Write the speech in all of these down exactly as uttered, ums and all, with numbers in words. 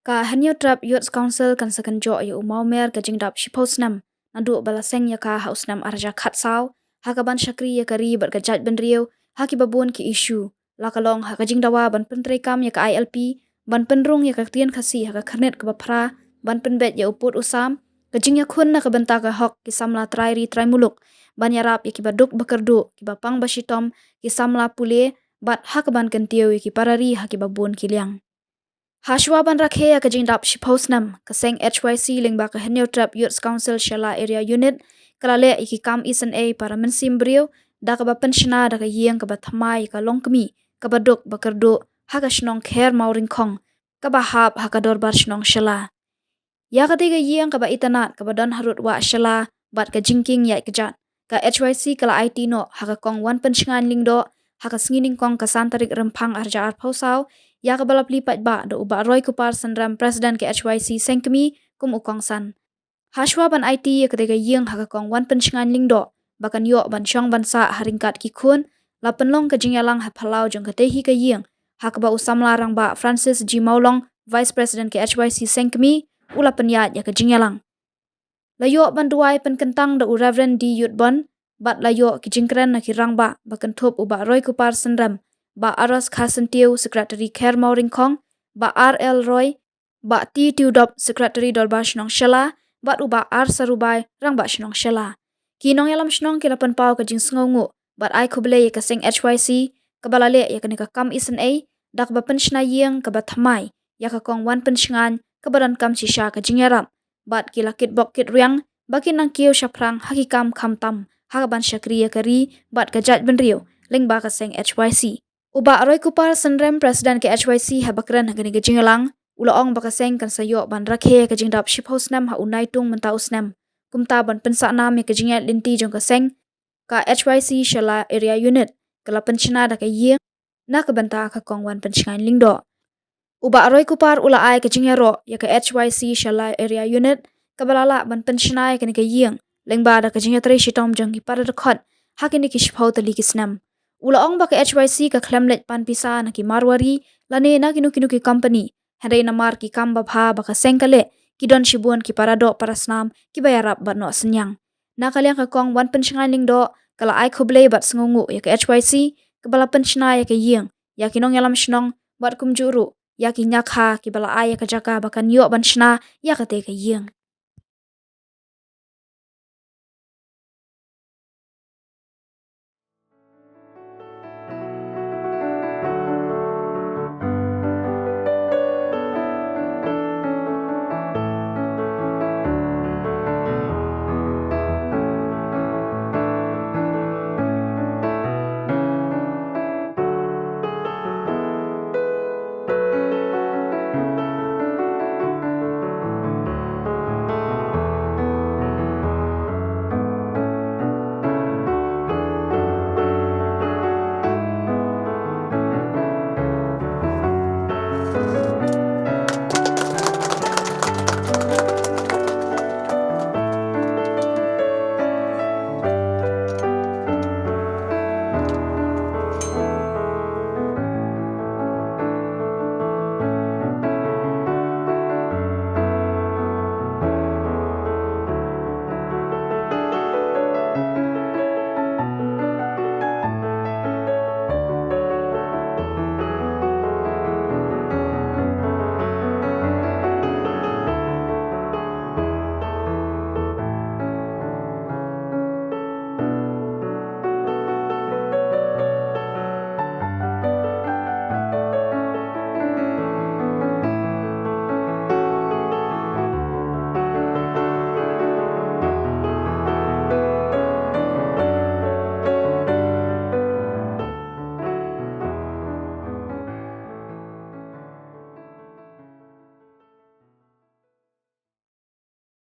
Ka Hynñiewtrep Youth Council kan sa kynjoh ïa u mawmer ka jingdap shiphew snem naduh ba la seng ïa ka ha u snem ar hajar khatsaw, ha kaban shakri ïa ka ri bad ka jaitbynriew ha kiba bun ki issue, la ka long ha ka jingdawa ban pyntreikam ïa ka I L P, ban pynrung ïa ka ktien Khasi ha ka khyrnit kaba phra, ban pynbeit ïa u pud u sam, ka jingïakhun na ka bynta ka hok ki samla trai ri trai muluk, ban ïarap ïa kiba duk ba kyrduh, kiba pang ba shitom, ki samla pule, bad ha kaban kyntiew ïa ki para ri ha kiba bun ki liang. Hashwa ban rakhe ïa ka jingdap shiphew snem, ka seng H Y C lyngba ka Hynñiewtrep Youth Council Shella Area Unit ka la leh ïa ki kam isynei para mynsiem briew, da kaba pynshna da ka ïing kaba thymmai ïa ka longkmie kaba duk ba kyrduh ha ka shnong Kher Mawryngkhong, kaba hap ha ka dorbar shnong Shella. Ïa katei ka ïing kaba itynnad kaba don harud wah Shella bad ka jingkieng ïaid kjat, ka H Y C ka la aiti noh ha ka kong Wanpynshngaiñ Lyngdoh ha ka sngi Nyngkong ka san tarik Rymphang ar hajar arphew saw, ïa kaba la plie paidbah da u Bah Roykupar Synrem, President ka H Y C Seng Kmie, kum u kongsan. Hashwa ban aiti ïa katei ka ïing ha ka kong Wanpynshngaiñ Lyngdoh ba kan ïoh ban shong ban sah ha ryngkat ki khun, la pynlong ka jingïalang ha phyllaw jong katei hi ka ïing, ha kaba u samla rangbah Francis G Mawlong, Vice President ka H Y C Seng Kmie, u la pynïaid ïa ka jingïalang. La ïoh ban duwai pynkyntang da u Reverend D Yutbon, bad la ïoh ki jingkren na ki rangbah ba kynthup u Bah Roykupar Synrem, Bah Aros Kharsyntiew, Secretary Kher Mawryngkhong, Bah R L Roy, Bah T Tewdop, Secretary Dorbar Shnong Shella, bad u Bah R Sarubai, Rangbah Shnong Shella. Ki nongïalam shnong ki la pynpaw ka jingsngewnguh bad ai khublei ïa ka seng H Y C kaba la leh ïa kane ka kam isynei, da kaba pynshna ïing kaba thymmai ïa ka kong Wanpynshngaiñ, kaba donkam shisha ka jingïarap, bad ki la kitbok kitrwiang ba kin nang kiew shaphrang ha ki kam khamtam ha kaban shakri ïa ka ri bad ka jaitbynriew lyngba ka seng H Y C. U Bah Roykupar Synrem, President ka H Y C, haba kren ha kane ka jingïalang, u la ong ba ka seng kan sa ïoh ban rakhe ïa ka jingdap shiphew snem ha u Naitung mynta u snem, kumta ban pynsahnam ïa ka jingïaid lynti jong ka seng, ka H Y C Shella Area Unit ka la pynshna da ka ïing na ka bynta ka kong Wanpynshngaiñ Lyngdoh. U Bah Roykupar u la ai ka jingïaroh ïa ka H Y C Shella Area Unit kaba la lah ban pynshna ïa kane ka ïing lyngba da ka jingïatrei shitom jong ki para dkhot ha kine ki shiphew tylli ki snem. U la ong ba ka H Y C ka khlem leit pan pisa na ki Marwari lane na kino kino ki company, hynrei namar ki kam babha ba ka seng ka leh, ki don shibun ki para doh para snam kiba ïarap bad noh synñiang. Na ka liang ka kong Wanpynshngaiñ Lyngdoh ka la ai khublei bad sngewnguh ïa ka H Y C kaba la pynshna ïa ka ïing ïa ki nongïalam shnong, bad kumjuh ruh ïa ki ñiakha kiba la ai ïa ka jaka ba kan ïoh ban shna ïa katei ka ïing.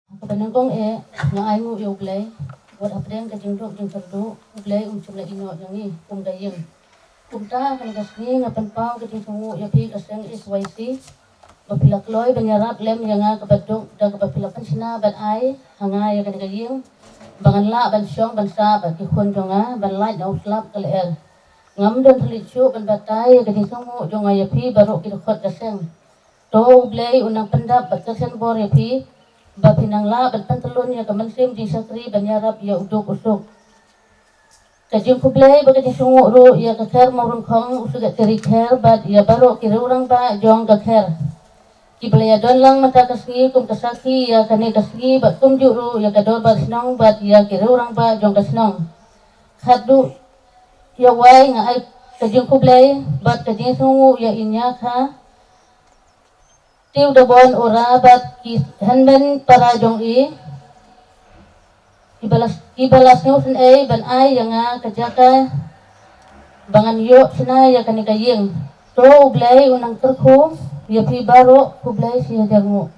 Ha kaba nyngkong eh, nga ainguh ïa U Blei, wat hapdeng ka jingduk jingkyrduh, U Blei um shym la ïehnoh ïa ngi kum ka ïing. Kumta ha kane ka sngi nga pynpaw ka jingsngewnguh ïa phi ka seng H Y C, ba phi la kloi ban ïarap lem ïa nga kaba duk, da kaba phi la pynshna bad ai ha nga ïa kane ka ïing, ba ngan lah ban shong ban sah bad ki khun jong nga, ban lait na u slap ka lyer. Ngam don thylliej shuh ban batai ïa ka jingsngewnguh jong nga ïa phi baroh ki dkhot ka seng. To U Blei un nang pyndap bad kyrshan bor ïa phi, ba phin nang lah ban pyntyllun ïa ka mynsiem jingshakri ban ïarap ïa u duk u suk. Ka jingkhublei bad ka jingsngewnguh ruh ïa ka Kher Mawryngkhong, u Secretary Kher bad ïa baroh ki rangbah jong ka Kher, kiba la ïadon lang mynta ka sngi kum ka sakhi ïa kane ka sngi bad kumjuh ruh ïa ka Dorbar Shnong bad ïa ki rangbah jong ka shnong. Khatduh ïa u ai nga ai ka jingkhublei bad ka jingsngewnguh ïa i Nya Kha Tiewdabon Ora bad ki hynmen para jong i, kiba la, kiba la sngewsynei ban ai ïa nga ka jaka ba ngan ïoh shna ïa kane ka ïing. To U Blei un nang kyrkhu ïa phi baroh, khublei shihajar nguh.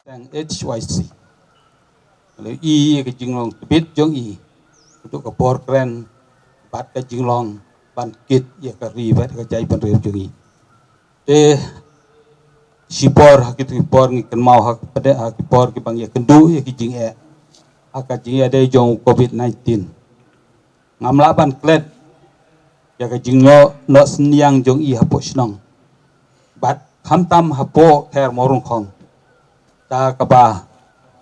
Tang H Y C. Lei ïa ka jinglong tbit jong i, ka dei ka por kren bad ka jinglong ban kit ïa ka ri bad ka jaitbynriew jong i. Te shipor ha kito ki por ngi kynmaw ha ka pdeng ha ki por kiba ngi ïakynduh ïa ki jingeh ha ka jingïadei jong u Covid nineteen. Ngam lah ban klet ïa ka jingnoh, noh synñiang jong i hapoh shnong bad khamtam hapoh Kher Mawryngkhong. Ta kaba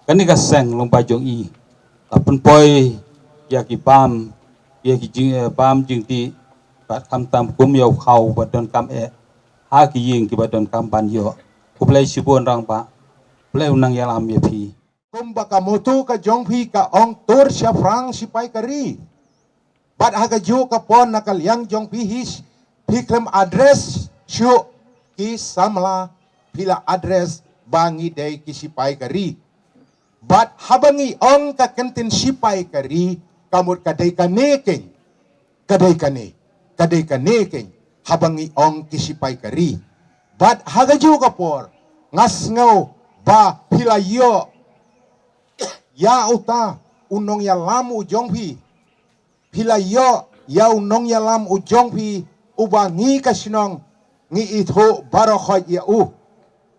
kane ka seng lyngba jong i la pynpoi ïa ki bam, ïa ki jing, eh, bam jingdih bad khamtam kum ïa u khaw ba donkam eh ha ki ïing kiba donkam ban ïoh. Khublei shibun rangbah. Khublei, u nang ïalam ïa phi. Kumba ka motto ka jong phi ka ong, tur shaphrang shipai ka ri. Bad ha kajuh ka por na ka liang jong phi hi, phi khlem address shuh ki samla, phi la address ba ngi dei ki shipai ka ri. Bad haba ngi ong ka kyntien shipai ka ri, ka mut ka dei kane keiñ, ka dei kane, ka dei kane keiñ, haba ngi ong ki shipai ka ri. Bad ha kajuh ka por nga sngew ba phi la ïoh ïa uta u nongïalam u jong phi. Phi la ïoh ïa u nongïalam u jong phi uba ngi ka shnong ngi ithuh baroh khoit ïa u.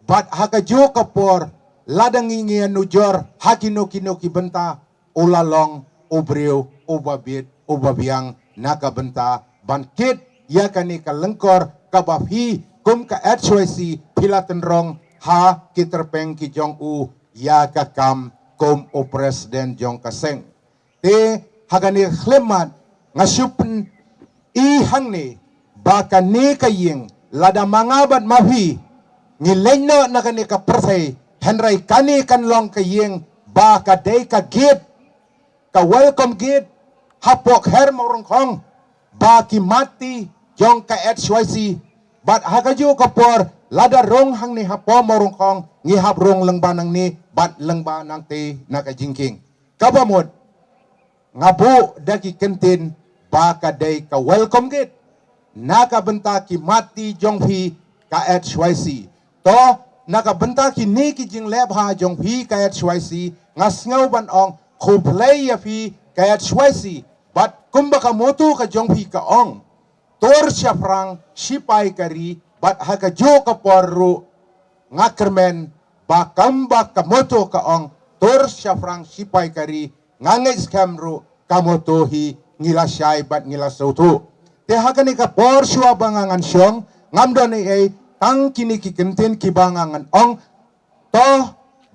Bad ha kajuh ka por lada ngi ïanujor ha kino kino ki bynta, u la long u briew uba bit uba biang na ka bynta ban kit ïa kane ka lyngkor kaba phi kum ka H Y C phi la tynrong ha ki tyrpeng ki jong u ïa ka kam kum u president jong ka seng. Te ha kane ka khyllipmat nga shu pyni hangne ba kane ka ïing lada ma nga bad ma phi ngi leit noh na kane ka pyrthei, hynrei kane kan long ka ïing ba ka dei ka gate, ka welcome gate hapoh Kher Mawryngkhong ba ki matti jong ka H Y C. Bad ha kajuh ka por lada rung hangne hapoh Mawryngkhong ngi hap rung lyngba nangne bad lyngba nangte na ka jingkieng. Kaba mut nga buh da ki kyntien ba ka dei ka welcome gate na ka bynta ki matti jong phi ka H Y C. To na ka bynta kine ki jingleh bha jong phi ka H Y C, nga sngew ban ong khublei ïa phi ka H Y C. Bad kumba ka motto ka jong phi ka ong, tur shaphrang shipai ka ri, bad ha kajuh ka por ruh nga kyrmen ba kumba ka motto ka ong, tur shaphrang shipai ka ri, nga ngeit skhem ruh ka motto hi ngi la shai bad ngi la sngewthuh. Te ha kane ka por shuwa ba nga ngan shong, ngam don ei ei tang kine ki kyntien kiba nga ngan ong, to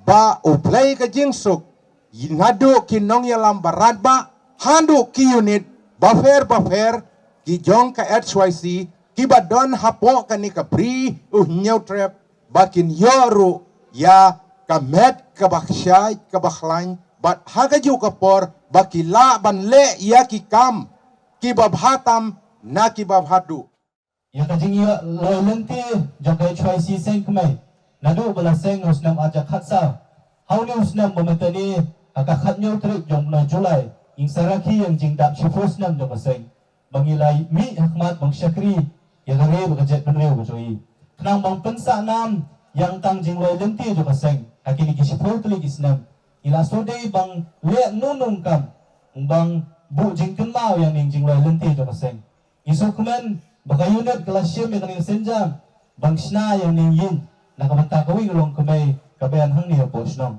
ba U Blei ka jingsuk naduh ki nongïalam barat ba haduh ki unit bapher bapher ki jong ka H Y C kiba don hapoh kane ka Bri u Hynñiewtrep ba kin ïoh ruh ïa ka met kaba shai kaba khlaiñ bad ha kajuh ka por ba ki lah ban leh ïa ki kam kiba bha tam na kiba bha duh. Ïa ka jingïaloi lynti jong ka H Y C seng kmie naduh ba la seng ha u snem ar hajar khatsaw. Ha une u snem ba mynta ne ha ka khathynñiew tarik jong u bnai July ngin sa rakhe ïa ka jingdap shiphew snem jong ka seng ba ngi la mih ha khmat ban shakri ïa ka ri bad ka jaitbynriew ka jong i. Khnang ban pynsah nam ïa ka tang jingloi lynti jong ka seng ha kine ki shiphew tylli ki snem, ngi la sdang ban leh nongkam ban buh jingkynmaw ïa ka jingloi lynti jong ka seng. Ngi sngewkmen ba ka unit ka la shim ïa kane ka sienjam ban shna ïa kane ka ïing na ka bynta kawei ka longkmie kaba ïaid hangne hapoh shnong.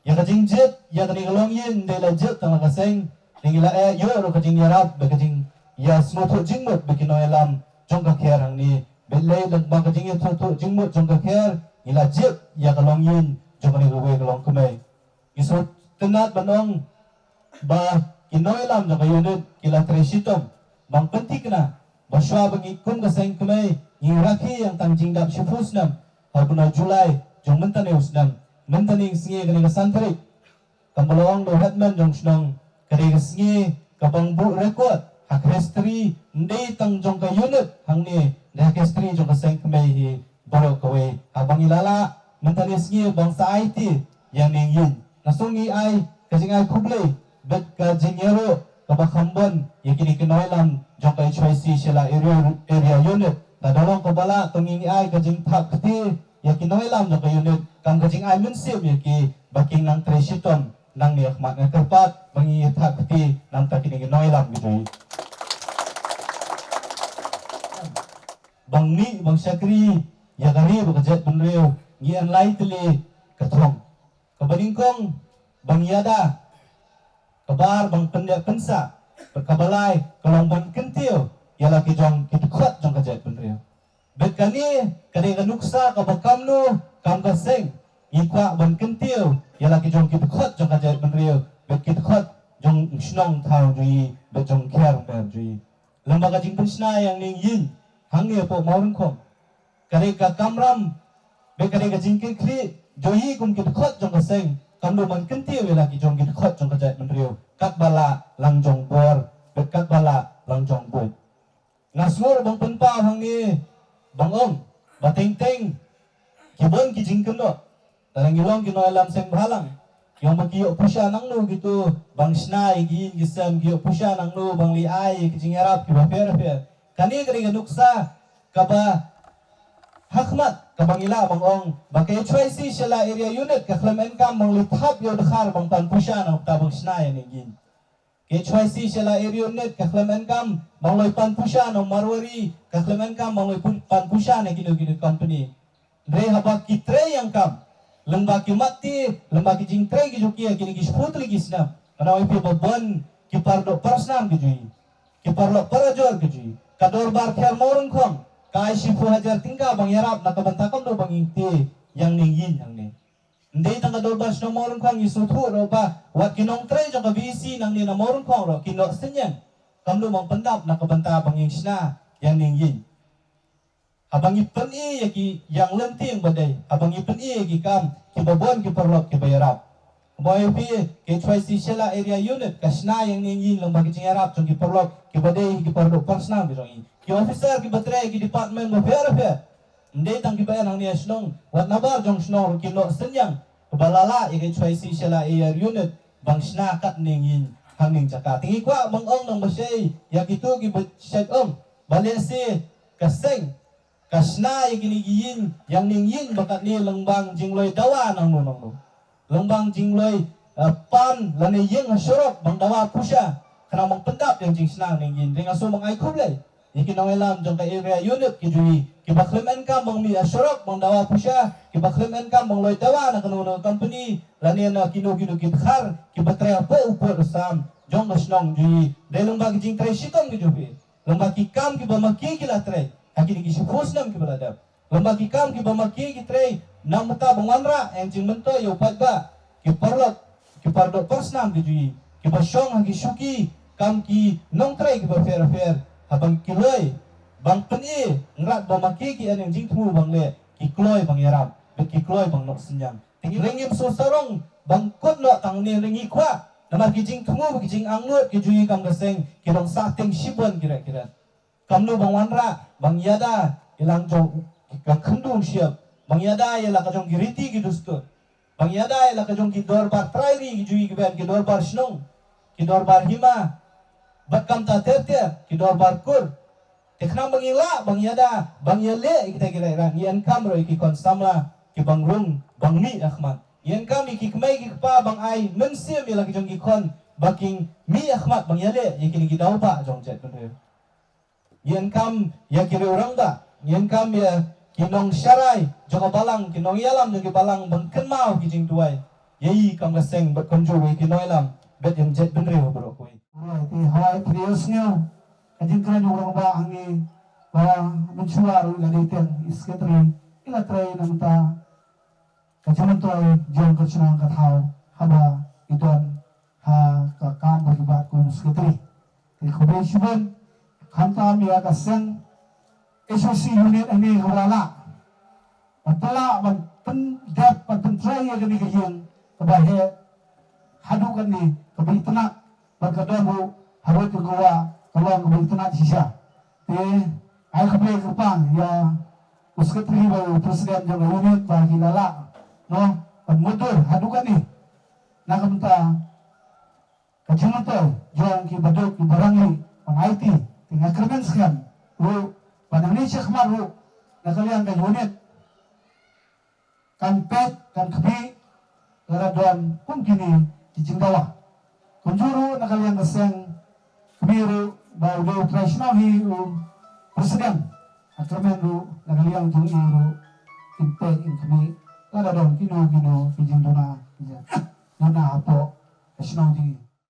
Ïa ka jingjied ïa kane ka longïing ym dei la jied tang la ka seng, ngi la ïoh ruh ka jingïarap bad ka jingïasngewthuh jingmut bad ki nongïalam jong ka kher hangne. Bad lei lyngba ka jingïathuh jingmut jong ka kher, ngi la jied ïa ka longïing jong kane kawei ka longkmie. Ngi sngewtynnat ban ong ba ki nongïalam jong ka unit ki la trei shitom ban pynthikna ba shuwa ba ngi kum ka seng kmie ngi rakhe ïa tang jingdap shiphew snem ha u bnai July jong mynta ne u snem, mynta ne sngi kane ka san tarik. Kam ba la ong da u headman jong shnong, ka dei ka sngi ka bang buh record ha ka history, ym dei tang jong ka unit hangne, da ha ka history jong ka seng kmie hi baroh kawei. Haba ngi la lah mynta ne sngi ban sa aiti ïa ning ïing, nga sngew ngi ai ka jingai khublei bad ka jingïaroh kaba kham bun ïa kine ki nongïalam jong ka H Y C Shella area, area unit. Lada long kaba lah, to ngin ai ka jingthap kti ïa ki nongïalam jong ka unit kam ka jingai mynsiem ïa ki ba kin nang trei shitom nangne ha khmat. Nga kyrpad ba ngin ïa thap kti namar kine ki nongïalam ki dei ban mih ban shakri ïa ka ri bad ka jaitbynriew. Ngi ai lai tylli ka thong. Kaba nyngkong ban ïada, kaba ar ban pyndep pynsah, bad kaba lai ka long ban kyntiew ïa la ki jong ki dkhot jong ka jaitbynriew. Bad kane ka dei ka nuksa kaba kamno kam ka seng ngi kwah ban kyntiew ïa la ki jong ki dkhot jong ka jaitbynriew bad ki dkhot jong shnong thaw jong ngi bad jong kher mer jong ngi. Lyngba ka jingpynshna ïa ning ïing hangne hapoh Mawryngkhong, ka dei ka kamram bad ka dei ka jingkitkhlieh jong ngi kum ki dkhot jong ka seng, kamno ban kyntiew ïa la ki jong ki dkhot jong ka jaitbynriew katba lah lang jong bor bad katba lah lang jong buit. Nga sngew ban pynpaw hangne ban ong ba teng teng ki bun ki jingkynnoh. Tang ngi long ki nongïalam seng bhalang, ki ong ba ki ïoh pisa nangno kito ban shna ïa ki ïing ki sem, ki ïoh pisa nangno ban leh ai ïa ki jingïarap kiba pher pher. Kane ka dei ka nuksa kaba ha khmat kaba ngi lah ban ong ba ka H Y C Shella Area Unit ka khlem ïaid kam ban leh thap ïa u dkhar ban pan pisa na uta ban shna ïa ning ïing. Ka H Y C Shella Area Unit ka khlem ïaid kam ban leh pan pisa na u Marwari, ka khlem ïaid kam ban leh pu-, pan pisa na kino kino company. Hynrei haba ki trei ïaid kam lyngba ki mat ti, lyngba ki jingtrei ki jong ki ha kine ki shiphew tylli ki snem, nga ong ïa phi ba bun ki paralok parasnam ki jong ngi, ki paralok parajor ki jong ngi, ka dorbar kher Mawryngkhong ka ai shiphew hajar tyngka ban ïarap na ka bynta kumno ban ïaid ti ïa ning ïing hangne. Ym dei tang ka dorbar shnong Mawryngkhong, ngi sngewthuh ruh ba wat ki nongtrei jong ka V E C nangne na Mawryngkhong ruh ki noh synñiang kumno ban pyndap na ka bynta ban ïaid shna ïa ning ïing. Haba ngi pyni ïa ki ïing lynti ba dei, haba ngi pyni ïa ki kam kiba bun ki paralok kiba ïarap. Ba ïa phi ka H Y C Shella Area Unit ka shna ïa ning ïing lyngba ki jingïarap jong ki paralok kiba dei ki paralok parasnam ki jong ngi, ki officer kiba trei ki department ba pher ba pher. Ym dei tang kiba ïeng hangne ha shnong, wat nabar jong shnong ruh ki noh synñiang kaba la lah ïa ka H Y C Shella Area Unit ban shna kat ning ïing ha ning jaka. Te ngi kwah ban ong nang ba shai ïa kito kiba shait ong ba lehse ka seng ka shna ïa kine ki ïing, ïa ning ïing ba katne lyngba jingloi dawa nangno nangno, lyngba jingloi, eh, pan lane ïeng ha surok ban dawa pisa khnang ban pyndap ïa jingshna ning ïing. Te nga sngew ban ai khublei ïa ki nongïalam jong ka Area Unit ki jong ngi kiba khlem ïaid kam ban mih ha surok ban dawa pisa, kiba khlem ïaid kam ban loi dawa na kano kano company lane na kino kino ki dkhar kiba trei hapoh u pud u sam jong ka shnong jong ngi. Dei lyngba ki jingtrei shitom ki jong phi, lyngba ki kam kiba ma ki ki la trei ha kine ki shiphew snem kiba la dep, lyngba ki kam kiba ma ki ki trei na mynta ban wanrah ïa jingmyntoi ïa u paidbah, ki paralok, ki paralok parasnam ki jong ngi kiba shong ha ki shuki kam ki nongtrei kiba pher pher, haba ki loi ban pyni, ngi rat ba ma ki ki ïeng jingthmu ban leh, ki kloi ban ïarap bad ki kloi ban noh synñiang. Te ngi ngim sngewsarong ban kut noh tang ne, ngi kwah namar ki jingthmu bad ki jingangnud ki jong ngi kam ka seng ki long sah teng shibun ki rek ki rek. Kumno ban wanrah, ban ïada ïa la ka jong ka khyndew shyiap, ban ïada ïa la ka jong ki riti ki dustur, ban ïada ïa la ka jong ki dorbar trai ri ki jong ngi ki ban, ki dorbar shnong, ki dorbar hima, bad kumta ter ter ki dorbar kur. Te khnang ba ngin lah ban ïada, ban ïaleh ïa kita ki leh rang, ngi ïaid kam ruh ïa ki khun samla kiba rung ban mih ha khmat, ngi ïaid kam ïa ki kmie ki kpa ban ai mynsiem ïa la ki jong ki khun ba kin mih ha khmat ban ïaleh ïa kine ki daw ba jong jaitbynriew. Ngi ïaid kam ïa ki riew rangbah, ngi ïaid kam ïa ki nongsharai jong ka balang, ki nongïalam jong ki balang ban kynmaw ki jingduwai ïa i kam ka seng bad kumjuh ïa ki nongïalam bad ïa jaitbynriew baroh kawei. Alright, te hawai phi ïohsngew ka jingkren u rangbah hangne. ba mynshuwa ruh i la dei teng i secretary, i la trei na mynta ka jingmyntoi jong ka chnong ka thaw haba i don ha ka kam ba ki bat kum secretary. Te khublei shibun, khamtam ïa ka seng H O C unit hangne kaba la lah ban pynlah ban pyndep ban pyntrei ïa kane ka ïing kaba heh haduh katne, kaba itynnad, bad ka don ruh harud ka wah ka long kaba itynnad shisha. Te ai khublei kyrpang ïa u secretary bad u president jong ka unit ba ki la lah, no, ban mutdur haduh katne na ka bynta ka jingmyntoi jong ki baduk ki barangli ban aiti. Te nga kyrmen skhem ruh ba nangne shakhmat ruh na ka liang ka unit kan peit kan khmih lada don kum kine ki jingdawa. Kumjuh ruh na ka liang ka seng kmie ruh ba u dei u trai shnong hi u president, nga kyrmen ruh na ka liang jong i ruh kin peit kin khmih lada don kino kino ki jingduna, ki jingduna hapoh ka shnong jong i.